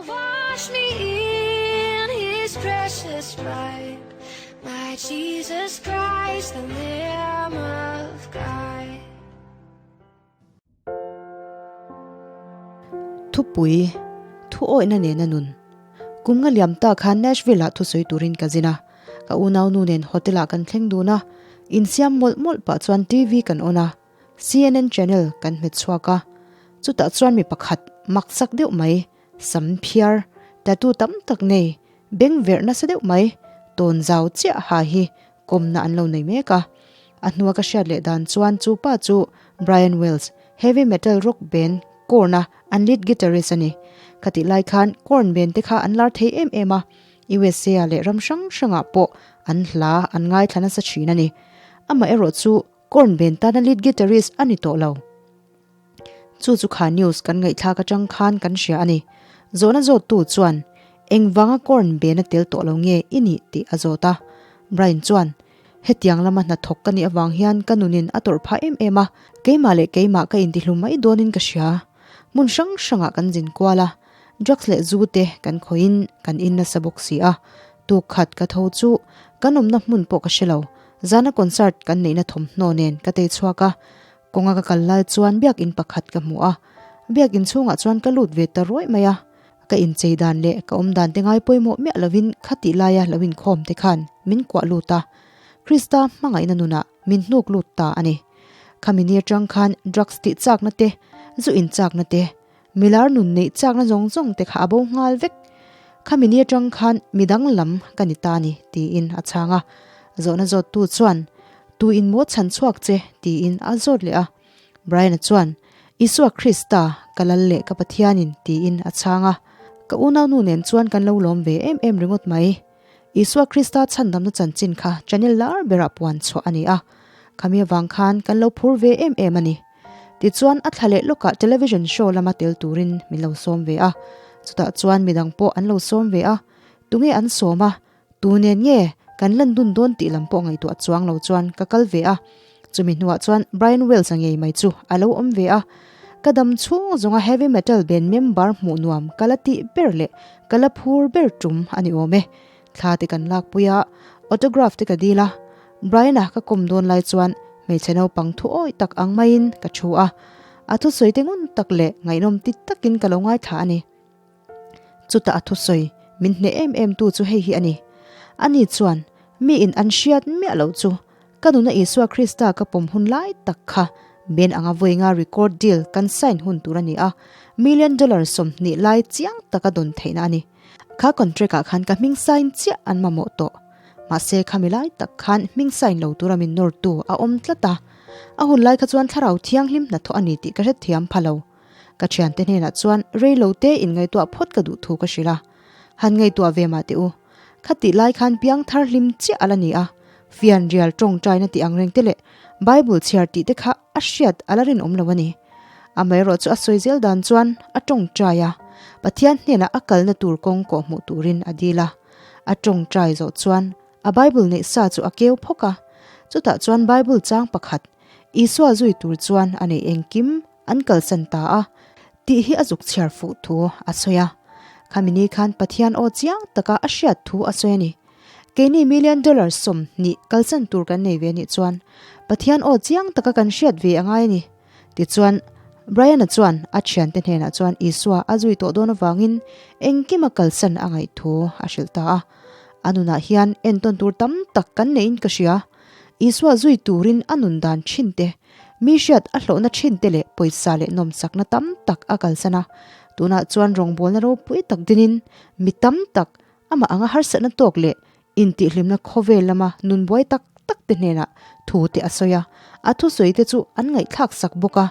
Wash me in his precious blood, my Jesus Christ, the Lamb of God. Thupui, Thu awihna nena nun. Kum nga liam ta khan Nashville ah thusawi turin ka zin a. Ka unaunu nen hotel ah kan thleng dun a. Insiam mawlh mawlh pah chuan TV kan on a. CNN channel kan hmet chhuak a. Chutah chuan mi pakhat mak sak deuh mai, sam phiar, tattoo tam tak nei, beng verh nasa deuh mai, tawn zau chiah ha hi kawmna an lo nei mek a. A hnua ka hriat leh dan chuan chu pa chu Brian Wells, heavy metal rock band Korn-a an lead guitarist a ni. Khatih lai khan Korn band te kha an lar thei em em a, USA-ah leh ram hrang hrangah pawh an hla an ngaithla nasa thin a ni. Amaherawh chu Korn band tana lead guitarist a ni tawh lo. Chu chu kha news kan ngaihthlak atang khan kan hria a ni. Zawhna zawttu chuan, Engvanga Korn band a tel tawh lo nge i nih tih a zawt a. Brian chuan, Hetiang lama hnathawk ka nih avang hian ka nunin a tawrh phah em em a, keimah leh keimah ka intihlum mai dawnin ka hria. Hmun hrang hrangah kan zin kual a, drugs leh zu te kan khawihin kan in nasa bawk si a. Tuk khat ka tho chu kan awmna hmun pawh ka hre lo, zana concert kan neihna thawmhnaw nen ka tei chhuak a, kawnga ka kal lai chuan biakin pakhat ka hmu a, biakin chhungah chuan ka lut ve ta ruai mai a. Ka inchei dan leh ka awm dan te ngai pawimawh miah lovin khatih laia lo inkhawm te khan min kuah lut a, Krista hmangaihna nunah min hnuk lut ta a ni. Khami ni atang khan drugs tih chakna te, zu in chakna te, milar nun neih chakna zawng zawng te kha a bo nghal vek. Khami ni atang khan midang lam ka ni ta a ni, tiin a chhang a. Zawhna zawttu chuan, Tu in maw chhan chhuak che? tiin a zawt leh a. Brian-a chuan, Isua Krista, ka lal leh ka Pathianin, tiin a chhang a. Ka unaunu nen chuan kan lo lawm ve em em ringawt mai. Isua Krista chhandamna chanchin kha channel lar berah puan chhuah a ni a. Khami avang khan kan lo phur ve em em a ni. Tichuan a thla leh lawkah television show lama tel turin min lo sawm ve a. Chutah chuan midang pawh an lo sawm ve a. Tunge an sawm a? Tu nen nge kan lan dun dawn tih lam pawh ngaihtuah chuang lo chuan ka kal ve a. Chumi hnuah chuan Brian Wells-a ngei mai chu a lo awm ve a. Ka dam chhung zawnga heavy metal band member hmuh nuam ka la tih ber leh ka la phur ber tum a ni awm e. Thla te kan lakpui a, autograph te ka dil a. Brian-a ka kawm dawn lai chuan hmeichhe naupang thu awi tak ang maiin ka thu a. A thusawi te ngun tak leh ngaihnawm ti takin ka lo ngaithla a ni. Chutah a thusawi min hneh em em tu chu hei hi a ni. Ani chuan, Mi in an hriat miah loh chu ka nuna Isua Krista ka pawm hun lai tak kha ben anga vawi nga record deal kan sign hun tur a ni a, million dollar 20 lai chiang taka dawn theihna a ni. Kha contract ah khan ka hming sign chiah an mamawh tawh. Mahse khami lai tak khan hming sign lo tura min nawrtu a awm tlat a. A hun lai kha chuan thlarau thianghlim hnathawh a ni tih ka hrethiam pha lo. Ka thiante hnenah chuan rei lo te inngaihtuah phawt ka duh thu ka hrilh a. Han ngaihtuah ve mah teh u. Khatih lai khan piang thar hlim chiah a la ni a, fian rial tawngtaina tih ang reng te leh Bible chhiar tih te kha a hriat a la rinawm lo a ni. Amaherawh chu a sawi zel dan chuan a tawngtai a, Pathian hnenah a kalna tur kawng kawhhmuh turin a dil a. A tawngtai zawh chuan a Bible neih sa chu a keu phawk a, chutah chuan Bible chang pakhat Isua zui tur chuan a neih engkim An kalsan ta a, tih hi a zuk chhiar fuh thu a sawi a. Khami ni khan Pathian aw chiang taka a hriat thu a sawi a ni. Keini million dollar 20 kalsan tur kan nei ve nih chuan Pathian aw chiang taka kan hriat ve a ngai a ni. Tichuan, Brian-a chuan a thiante hnenah chuan Isua a zui tawh dawn avangin engkima kalsan a ngaih thu a hrilh ta a. A nunah hian entawn tur tam tak kan neihin ka hria. Isua zui turin a nun dan thin te, Mi hriat a hlawhna thin te leh pawisa leh nawmsakna tam tak a kalsan a, tunah chuan rawngbawlna ropui tak dinin mi tam tak amah anga harsatna tawk leh intihhlimna khawvel lama nun buai tak tak te hnenah thu te a sawi a, a thusawi te chu an ngaihthlak sak bawk a,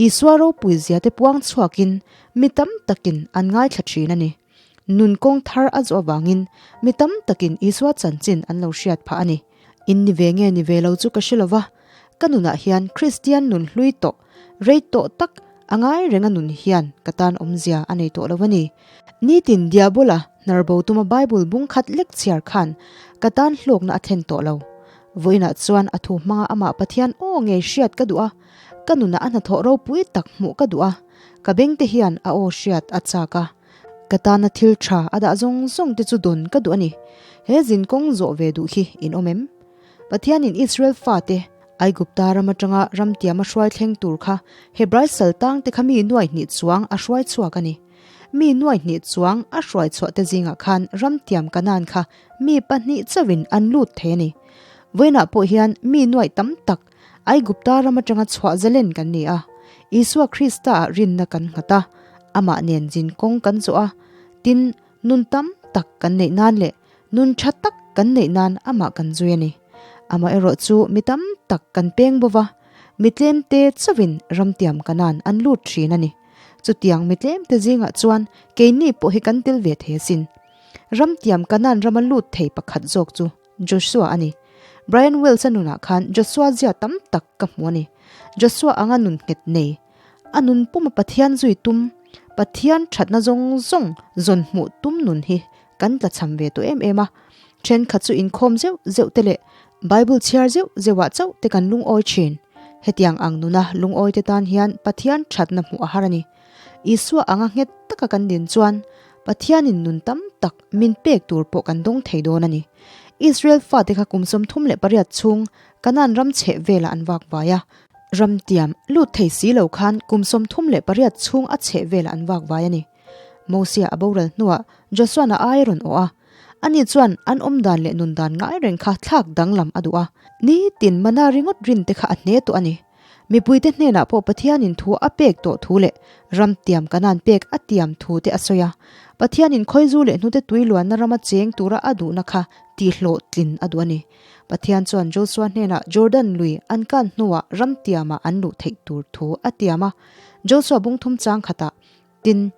Isua ropui zia te puang chhuakin mi tam takin an ngaithla thin a ni. Nun kawng thar a zawh avangin mi tam takin Isua chanchin an lo hriat phah a ni. In ni ve nge ni ve lo chu ka hre lo va, ka nunah hian Kristian nun hlui tawh, rei tawh tak a ngai renga nun hian ka tan awmzia a nei tawh lo a ni. Nitin Diabola hnar bo tuma Bible bung khat lek chhiar khan ka tan hlawkna a thlen tawh lo. Vawiinah chuan a thu hmanga amah Pathian aw ngei hriat ka duh a, ka nunah a hnathawh ropui tak hmuh ka duh a, ka bengte hian a aw hriat a chak a. Ka tana thil tha a dah zawng zawng te chu dawn ka duh a ni. He zinkawng zawh ve duh hi in awm em? Pathianin Israel fate Aigupta ram atanga ramtiam a hruai thleng tur kha Hebrai sal tangte kha mi nuai hnih chuang a hruai chhuak a ni. Mi nuai hnih chuang a hruai chhuah te zingah khan ramtiam Kanaan kha mi pahnih chauhin an lut thei a ni. Vawiinah pawh hian mi nuai tam tak Aigupta ram atanga chhuah zalen kan ni a, Isua Krista-ah rinna kan nghat a, amah nen zin kawng kan zawh a, tin, nun tam tak kan neih nan leh nun tha tak kan neih nan amah kan zui a ni. Amaherawh chu mi tam tak kan peng bova, mi tlemte chauhin ramtiam Kanaan an lut thin a ni. Chutiang mi tlemte zingah chuan keini pawh hi kan tel ve thei asin. Ramtiam Kanaan rama lut thei pakhat zawk chu Joshua a ni. Brian Wells-a nunah khan Joshua zia tam tak ka hmu a ni. Joshua anga nun nghet nei, a nun puma Pathian zui tum, Pathian thatna zawng zawng zawn hmuh tum nun hi kan tlachham ve tawh em em a. Thenkhat chu inkhawm zeuh zeuh te leh Bible chhiar zeuh zeuhah chauh te kan lungawi thin. Hetiang ang nuna lungawi te tan hian Pathian thatna hmuh a har a ni. Isua anga nghet taka kan din chuan Pathianin nun tam tak min pek tur pawh kan dawng thei dawn a ni. Israel fate kha kum 38 chhung Kanaan ram chheh velah an vak vai a. Ram tiam lut thei si lo khan kum 38 chhung a chheh velah an vak vai a ni. Mosia a boral hnuah Josuan a ai a rawn awh a. Ani chuan an awm dan leh nun dan ngai reng kha thlak danglam a duh a. Nitin mana ringawt rin te kha a hne tawh a ni. Mipuite hnenah pawh Pathianin thu a pek tawh thu leh ram tiam Kanaan pek a tiam thu te a sawi a. Pathianin khawizu leh hnute tui luanna rama cheng tura a duhna kha tihhlawhtlin a duh a ni. Pathian chuan Josua hnenah Jordan lui an kan hnuah ram tiamah an luh theih tur thu a tiam a. Josua bungthum chang khatah, Tin,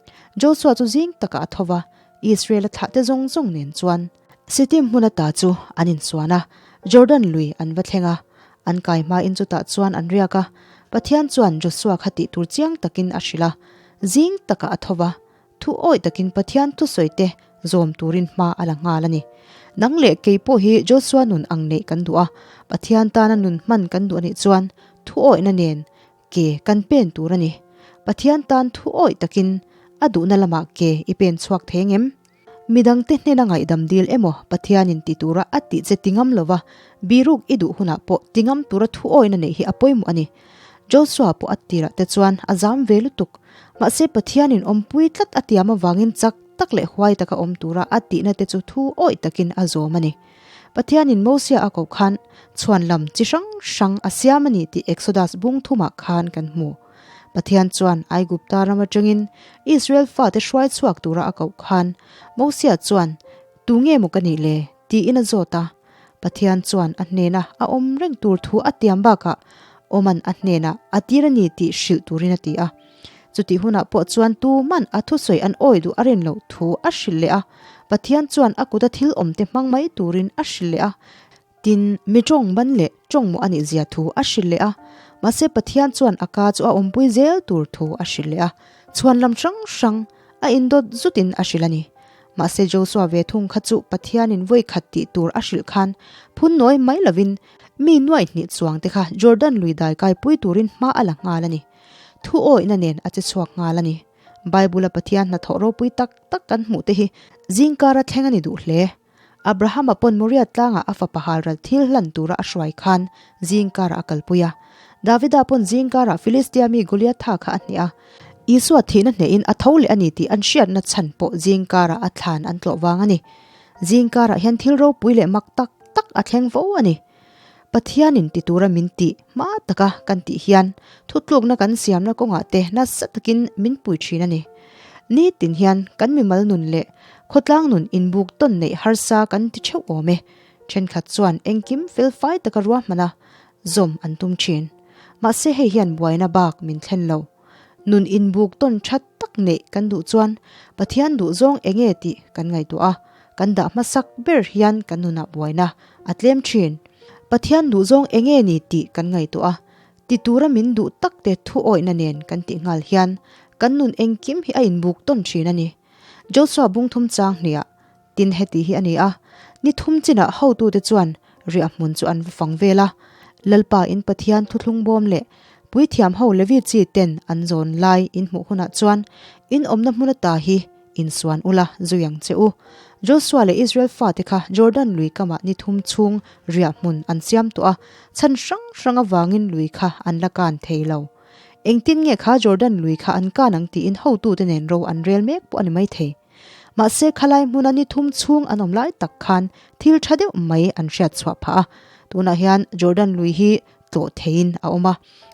Josua chu zing takah a tho va, Israel-a thlahte zawng zawng nen chuan Sittim hmun ata chu an insuan a, Jordan lui an va thleng a. An kai hmain chutah chuan an riak a. Pathian chuan Josua kha tih tur chiang takin a hrilh a. Zing takah a tho va, thu awih takin Pathian thusawite zawm turin hma a la nghal a ni. Nang leh kei pawh hi Josua nun ang neih kan duh a, Pathian tana nun hman kan duh a nih chuan thu awihna nen Ke kan pen tur a ni. Pathian tan thu awih takin a duhna lamah ke i pen chhuak thei ngem? Midangte hnena ngaihdam dil emaw Pathianin ti tura a tih che ti ngam lova biruk i duh hunah pawh ti ngam tura thu awihna neih hi a pawimawh a ni. Joshua pawh a tirah te chuan a zam ve lutuk. Mahse Pathianin awmpui tlat a tiam avangin chak tak leh huai taka awm tura a tihna te chu thu awih takin a zawm a ni. Pathianin Mosia a koh khan chhuan lam chi hrang hrang a siam a ni tih Exodus bung thumah khan kan hmu. Pathian chuan Aigupta ram atangin Israel fate hruai chhuak tura a koh khan Mosia chuan, Tu nge maw ka nih le? tiin a zawt a. Pathian chuan a hnena a awm reng tur thu a tiam bakah awman a hnenah a tir a ni tih hrilh turin a ti a. Chutih hunah pawh chuan tuman a thusawi an awi duh a rin loh thu a hrilh leh a, Pathian chuan a kuta thil awmte hmang mai turin a hrilh leh a, tin, mi tawng ban leh tawng mawh a nih zia thu a hrilh leh a, mahse Pathian chuan a ka chu a awmpui zel tur thu a hrilh leh a, chhuan lam hrang hrang a indawt zutin a hrilh a ni. Mahse Joshua ve thung kha chu Pathianin vawi khat tih tur a hrilh khan phun nawi mai lovin mi nuaih hnih chuang te kha Jordan lui dai kaipui turin hma a la nghal a ni. Thu awihna nen a che chhuak nghal a ni. Bible-a Pathian hnathawh ropui tak tak kan hmuh te hi zingkara thleng a ni duh hle. Abrahama pawn Moriah tlangah a fapa halral thil hlan tura a hruai khan zingkarah a kalpui a. Davida pawn zingkarah Filistia mi Goliatha kha a hneh a. Isua thihna hnehin a tho leh a ni tih an hriatna chhan pawh zingkarah a thlan an tlawh vang a ni. Zingkarah hian thil ropui leh mak tak tak a thleng fo a ni. Pathianin ti tura min tih hma taka kan tih hian thutlukna kan siamna kawngah te nasa takin min pui thin a ni. Nitin hian kan mimal nun leh khawtlang nun inbuk tawn neih harsa kan ti theuh awm e. Thenkhat chuan engkim felfai taka ruahmana zawm an tum thin. Mahse hei hian buaina bak min thlen lo. Nun inbuk tawn that tak neih kan duh chuan Pathian duh zawng enge tih kan ngaihtuah a, kan dah hmasak ber hian kan nunah buaina a tlem thin. Pathian duh zawng enge ni tih kan ngaihtuah a, ti tura min duh tak te thu awihna nen kan tih nghal hian kan nun engkim hi a inbuk tawn thin a ni. Joshua bungthum chang hniah Tin heti hi a ni a, ni thum chinah hotute chuan riah hmun chu an va fang vel a, Lalpa in Pathian thuthlung bawm leh puithiam ho Levi chi ten an zawn lai in hmuh hunah chuan in awmna hmun ata hi Insuan ula, zui ang che u. Josua leh Israel fate kha Jordan lui kamah ni thum chhung riah hmun an siam tawh a, chhan hrang hrang avangin lui kha an la kan thei lo. Engtin nge kha Jordan lui kha an kan ang tiin hotute nen ro an rel mek pawh a ni maithei. Mahse khalai hmuna ni thum chhung an awm lai tak khan thil tha deuh mai an hriat chhuah phah a, tunah hian Jordan lui hi tlawh theiin a awm a.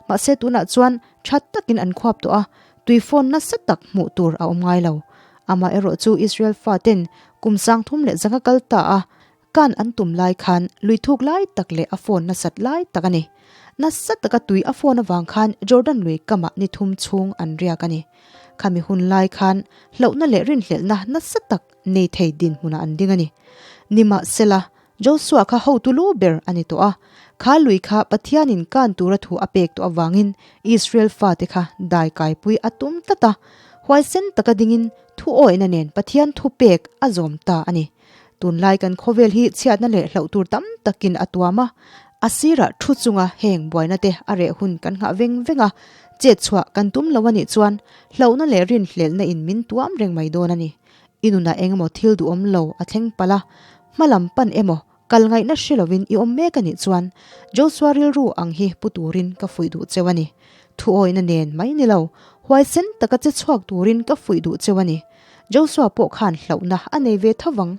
Mahse tunah chuan tha takin an khuap tawh a, tui fawn nasa tak hmuh tur a awm ngai lo. Amaherawh chu Israel faten kum 35 kal ta a, Kan an tum lai khan lui thuk lai tak leh a phone nasat lai tak a ni. Nasa taka tui a phone avang khan Jordan lui kamah ni thum chhung an riak a ni. Khami hun lai khan hlauhna leh rinhlelhna nasa tak nei thei dinhmunah an ding a ni. Nimahsela, Joshua kha hotu lu ber a ni tawh a. Kha lui kha Pathianin kan tura thu a pek tawh avangin Israel fate kha dai kaipui a tum tlat a. Huaisen taka dingin thuawihna nen Pathian thupek a zawm ta a ni. Tunlai kan khawvel hi chhiatna leh hlauh tur tam takin a tuam a, a sirah thu chunga heng buaina te a reh hun kan nghah veng veng a, chet chhuah kan tum lo a nih chuan hlauhna leh rinhlelhna in min tuam reng mai dawn a ni. I nunah eng emaw thil duhawm lo a thleng palh a, hma lam pan emaw kal ngaihna hre lovin i awm mek a nih chuan Joshua rilru ang hi pu turin ka fuih duh cheu a ni. Thuawihna nen mai ni lo, huaisen taka che chhuak turin ka fuih duh cheu a ni. Joshua pawh khan hlauhna a nei ve tho vang.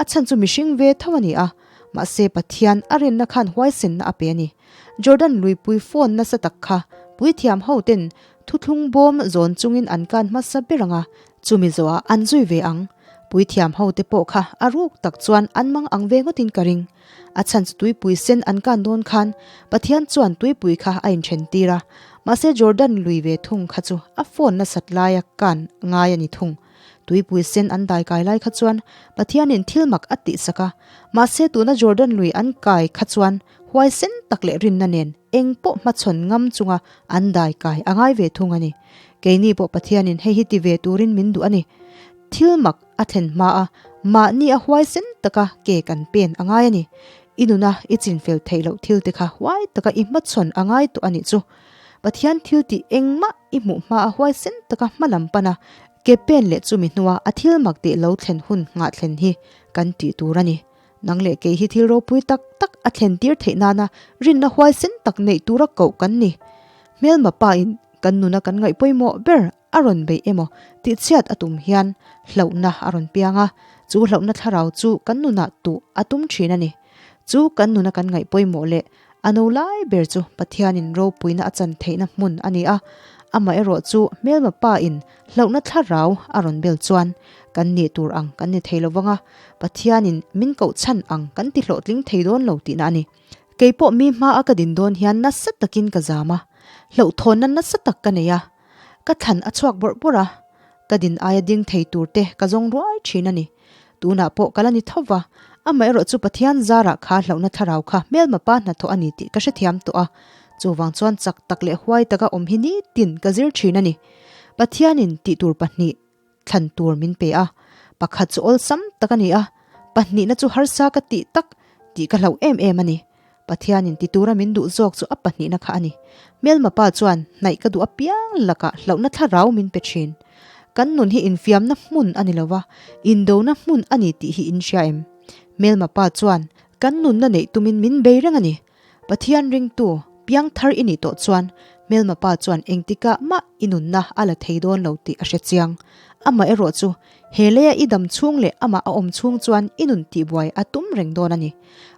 A chhan chu mihring ve tho a ni a, mahse Pathian a rinna khan huaisenna a pe a ni. Jordan luipui phone nasa tak kha puithiam ho ten thuthlung bawm zawn chungin an kan hmasa ber ang a, chumi zawhah an zui ve ang. Puithiam ho te pawh kha a ruk tak chuan an mang ang ve ngawtin ka ring. A chhan chu tuipui sen an kan dawn khan Pathian chuan tuipui kha a inthen tir a, mahse Jordan lui ve thung kha chu a phone nasat laia kan ngai a ni thung. Tuipui sen an dai kai lai kha chuan Pathianin thil mak a tihsak a, mahse tuna Jordan lui an kai kha chuan huaisen tak leh rinna nen eng pawh hmachhawn ngam chunga an dai kai a ngai ve thung a ni. Keini pawh Pathianin hei hi ti ve turin min duh a ni. Thil mak a thlen hma a, mahni a huaisen taka ke kan pen a ngai a ni. I nuna i chinfel theih loh thil te kha huai taka i hmachhawn a ngai tawh a nih chu. Pathian thil tih engmah i hmuh hma a huaisen taka hma lam pan a, ke pen leh chumi hnua a thil mak tih lo thlen hun nghah thlen hi kan tih tur a ni. Nang leh kei hi thil ropui tak tak a thlen tir theih nana rinna huaisen tak neih tura koh kan ni. Hmelma pa in kan nuna kan ngaih pawimawh ber a rawn beih emaw tih chhiat a tum hian hlauhna a rawn piang a, chu hlauhna thlarau chu kan nunah tuh a tum thin a ni. Chu kan nuna kan ngaih pawimawh leh a no lai ber chu Pathianin ropuina a chan theihna hmun a ni a, amaherawh chu hmelma pa in hlauhna thlarau a rawn bel chuan kan nih tur ang kan ni thei lovang a, Pathianin min koh chhan ang kan ti hlawhtling thei dawn lo tihna a ni. Keipawh mi hma a ka din dawn hian nasa takin ka zam a, hlauhthawnna nasa tak ka nei a, Ka thlan a chhuak bawrh bawrh a, ka din aia ding thei tur te ka zawng ruai thin a ni. Tunah pawh ka la ni tho va, amaherawh chu Pathian zarah kha hlauhna thlarau kha hmelma pa hnathawh a ni tih ka hrethiam tawh a, chuvang chuan chak tak leh huai taka awm hi nitin ka zir thin a ni. Pathianin tih tur pahnih thlan tur min pe a, pakhat chu awlsam tak a ni a, pahnihna chu harsa ka tih tak tih ka hlauh em em a ni. Pathianin ti tura min duh zawk chu a pahnihna kha a ni. Hmelma pa chuan hnaih ka duh apiang lakah hlauhna thlarau min pe thin. Kan nun hi infiamna hmun a ni lova, indona hmun a ni tih hi in hria em? Hmelma pa chuan kan nunna neih tumin min bei reng a ni. Pathian ringtu, piang thar i nih tawh chuan hmelma pa chuan engtikah mah i nunna a la thei dawn lo tih a hre chiang. Amah erawh chu he leia i dam chhung leh amah a awm chhung chuan i nun tihbuai a tum reng dawn a ni.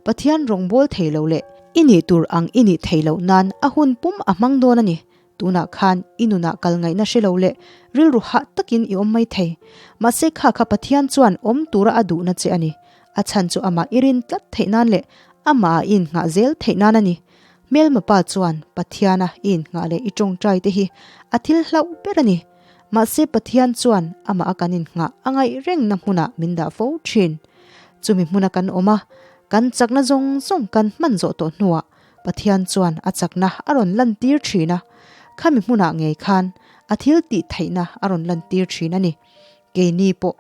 Pathian rawngbâwl thei lo leh i nih tur ang i nih thei loh nan a hun pum a hmang dawn a ni. Tunah khan i nunah kal ngaihna hre lo leh rilru hah takin i awm mai thei. Mahse kha kha Pathian chuan awm tura a duhna che a ni. A chhan chu amah i rin tlat theih nan leh amah a i innghah zel theih nan a ni. Hmelma pa chuan Pathiana i innghah leh i tawngtai te hi a thil hlauh ber a ni. Mahse Pathian chuan amah a kan innghah a ngaih rengna hmunah min dah fo thin. Chumi hmuna kan awm a, kan chakna zawng zawng kan hman zawh tawh hnuah Pathian chuan a chakna a rawn lantir thin a, khami hmunah ngei khan a thil tih theihna a rawn lantir thin a ni. Keini pawh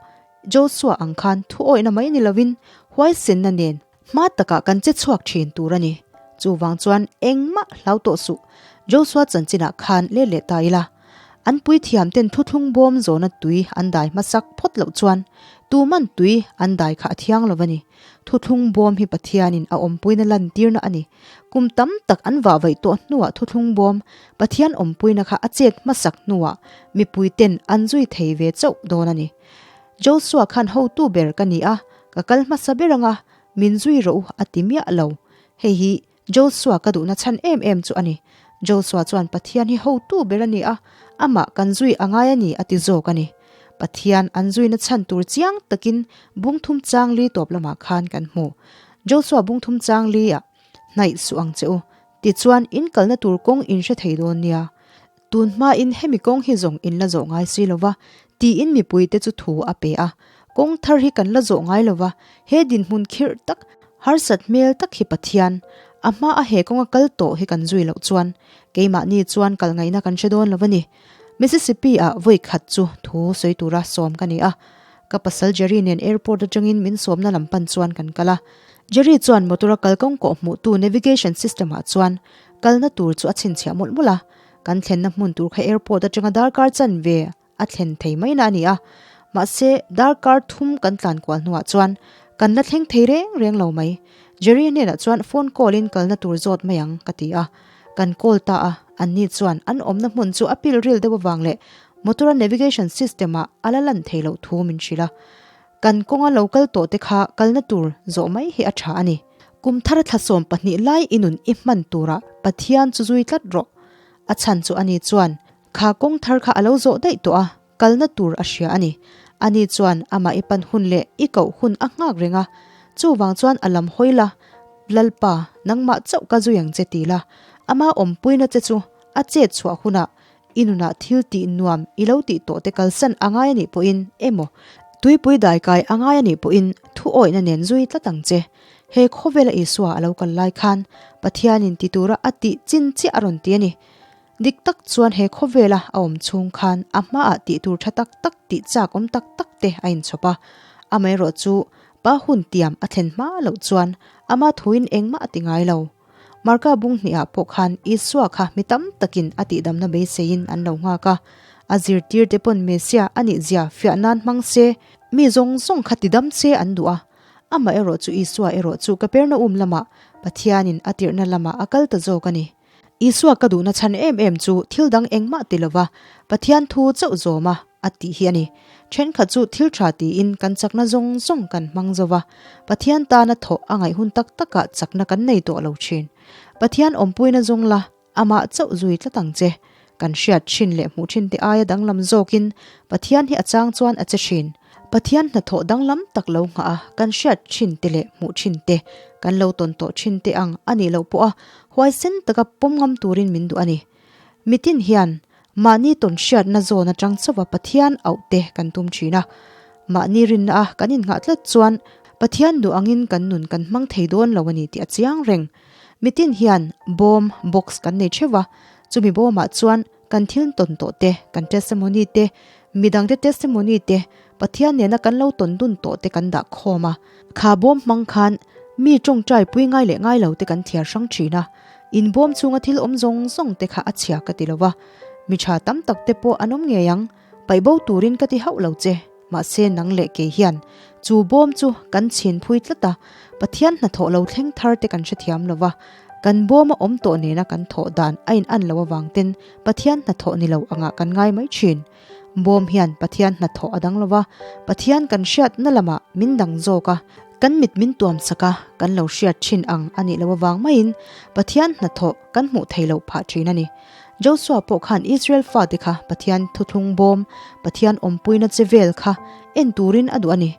Joshua ang khan thu awihna mai ni lovin huaisenna nen hma takah kan che chhuak thin tur a ni. Chuvang chuan engmah hlau tawh suh, Joshua chanchinah khan let leh ta ila. An puithiam ten thuthlung bawm zawna tui an dai hmasak phawt loh chuan tuman tui an dai kha a thiang lo a ni. Thuthlung bawm hi Pathianin a awmpuina lantirna a ni. Kum tam tak an vah vaih tawh hnuah thuthlung bawm Pathian awmpuina kha a chet hmasak hnuah mipui ten an zui thei ve chauh dawn a ni. Joshua khan hotu ber ka ni a, ka kal hmasa ber anga min zui rawh u a ti miah lo. Hei hi Joshua ka duhna chhan em em chu a ni. Joshua chuan Pathian hi hotu ber a ni a, amah kan zui a ngai a ni a ti zawk a ni. Pathian an zuina chhan tur chiang takin bungthum chang li tawp lamah khan kan hmu. Joshua bungthum chang li ah hnaih suh ang che u, tichuan in kalna tur kawng in hre thei dawn nia. Tun hmain hemi kawng hi zawng in la zawh ngai si lova, tiin mipuite chu thu a pe a. Kawng thar hi kan la zawh ngai lova, he dinhmun khirh tak, harsat hmel tak hi Pathian, a hma a he kawnga kal tawh hi kan zui loh chuan, keimahni chuan kal ngaihna kan hre dawn lo a ni. Mississippi ah vawi khat chu thu sawi tura sawm ka ni a. Ka pasal Jerry nen airport atangin min sawmna lam pan chuan kan kal a. Jerry chuan motor a kalkawng kawh hmuhtu navigation system ah chuan kalna tur chu a chhinchhiah mawlh mawlh a. Kan thlenna hmun tur kha airport atanga darkar chanve a thlen thei mai na a ni a. Mahse, darkar thum kan tlan kual hnuah chuan kan la thleng thei reng reng lo mai. Jerry hnenah chuan phone call in kalna tur zawt mai ang ka ti a. Kan call ta a, anni chuan an awmna hmun chu a pil ril deuh avang leh motor a navigation system ah a la lan thei loh thu min hrilh a. Kan kawnga lo kal tawh te kha kalna tur zawh mai hi a tha a ni. Kum thar thlasawm pahnih lai i nun i hman turah Pathian chu zui tlat rawh. A chhan chu ani chuan kha kawng thar kha a lo zawh daih tawh a, kalna tur a hria a ni. Ani chuan amah i pan hun leh i koh hun a nghak reng a, chuvang chuan a lam hawi la, Lalpa, nangmah chauh ka zui ang che ti la, ama awmpuina che chu a chet chhuah hunah i nunah thil tih nuam i lo tih tawh te kalsan a ngai a nih pawhin emaw, tuipui daikai a ngai a nih pawhin thu awihna nen zui tlat ang che. He khawvela Isua a lo kal lai khan Pathianin ti tura a tih chin chiah a rawn ti a ni. Dik tak chuan he khawvela a awm chhung khan a hmaah tih tur tha tak tak tih chak awm tak tak te a inchhawp a. Amaherawhchu pa hun tiam a thlen hma loh chuan ama thuin engmah a ti ngai lo. Marka bung hnihah pawh khan Isua kha mi tam takin a tihdamna beiseiin an lo nghak a. A zirtirte pawn Messiah a nihzia fiah nan hmang se, mi zawng zawng kha tidam se an duh a. Amah erawh chu Isua erawh chu Kapernaum lamah Pathianin a tirhna lamah a kal ta zawk a ni. Isua ka duhna chhan em em chu thil dang engmah ti lova Pathian thu chauh zawma a tih hi a ni. Thenkhat chu thil tha tiin kan chakna zawng zawng kan hmang zo va, Pathian tana thawh a ngaih hun tak takah chakna kan nei tawh lo thin. Pathian awmpuina zawng la, amah chauh zui tlat ang che. Kan hriat thin leh hmuh thin te aia danglam zawkin Pathian hi a chang chuan a che thin. Pathian hnathawh danglam tak lo nghah a, kan hriat thin te leh hmuh thin te, kan lo tawn tawh thin te ang a nih loh pawh a, huaisen taka pawm ngam turin min duh a ni. Mitin hian mahni tawn hriatna zawn atang chauha Pathian auh te kan tum thin a. Mahni rinna a kan innghah tlat chuan Pathian duh angin kan nun kan hmang thei dawn lo a ni tih a chiang reng. Mitin hian bawm, box, kan nei theuh a, chumi bawmah chuan Kan thil tawn tawh te, kan testimony te, midangte testimony te, Pathian nena kan lo tawn dun tawh te kan dah khawm a. Kha bawm hmang khan mi tawngtai pui ngai leh ngai lo te kan thiar hrang thin a. In bawm chhunga thil awm zawng zawng te kha a chhia ka ti lo va. Mi tha tam tak te pawh an awm ngei ang. Paih bo turin ka ti hauh lo che. Mahse nang leh kei hian chu bawm chu kan chhin phui tlat a, Pathian hnathawh lo thleng thar te kan hrethiam lo va, kan bawm a awm tawh nena kan thawh dan a in an lo avang ten Pathian hnathawh ni lo angah kan ngai mai thin. Bawm hian Pathian hnathawh a dang lo va, Pathian kan hriatna lamah min dang zawk a, kan mit min tuam sak a, kan lo hriat thin ang a nih loh avang maiin Pathian hnathawh kan hmuh thei loh phah thin a ni. Joshua pawh khan Israel fate kha Pathian thuthlung bawm, Pathian awmpuina che vel kha en turin a duh a ni.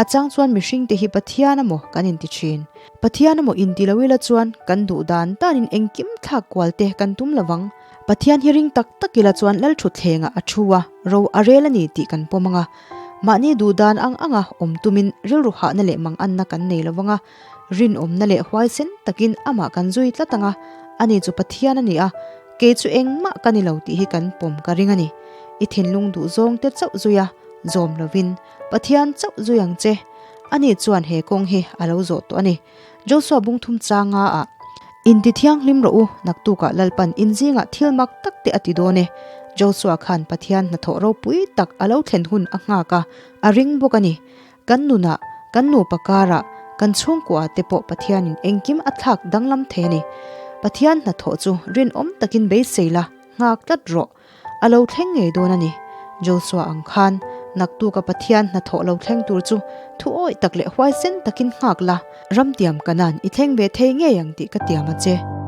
A chang chuan mihringte hi Pathian amaw kan inti thin. Pathian amaw inti lo ila chuan kan duh dan danin engkim thlak kual te kan tum lo vang. Pathian hi ring tak tak ila chuan Lalthutthlengah a thu a, ro a rel a ni tih kan pawm ang a. Mahni duh dan ang anga awm tumin rilru hahna leh manganna kan nei lo vang a. Rinawmna leh huaisen takin amah kan zui tlat ang a, ani chu Pathian a ni a, kei chu engmah ka ni lo tih hi kan pawm ka ring a ni. I thinlung duh zawng te chauh zui a, zawm lovin Pathian chauh zui ang che. Ani chuan he kawng hi a lo zawh tawh a ni. Joshua bungthum changa ah, Inti thianghlim rawh u, naktukah Lalpan inzingah thil mak tak te a ti dawn e. Joshua khan Pathian hnathawh ropui tak a lo thlen hun a nghak a, a ring bawk a ni. Kan nunah, kan nupa karah, kan chhungkuah te pawh Pathianin engkim a thlak danglam thei a ni. Pathian hnathawh chu rinawm takin beisei la, nghak tlat rawh. A lo thleng ngei dawn a ni. Joshua ang khan, naktuka Pathian hnathawh lo thleng tur chu thu awih tak leh huaisen takin nghak la, ramtiam kanan i thleng ve thei ngei ang tih ka tiam a che.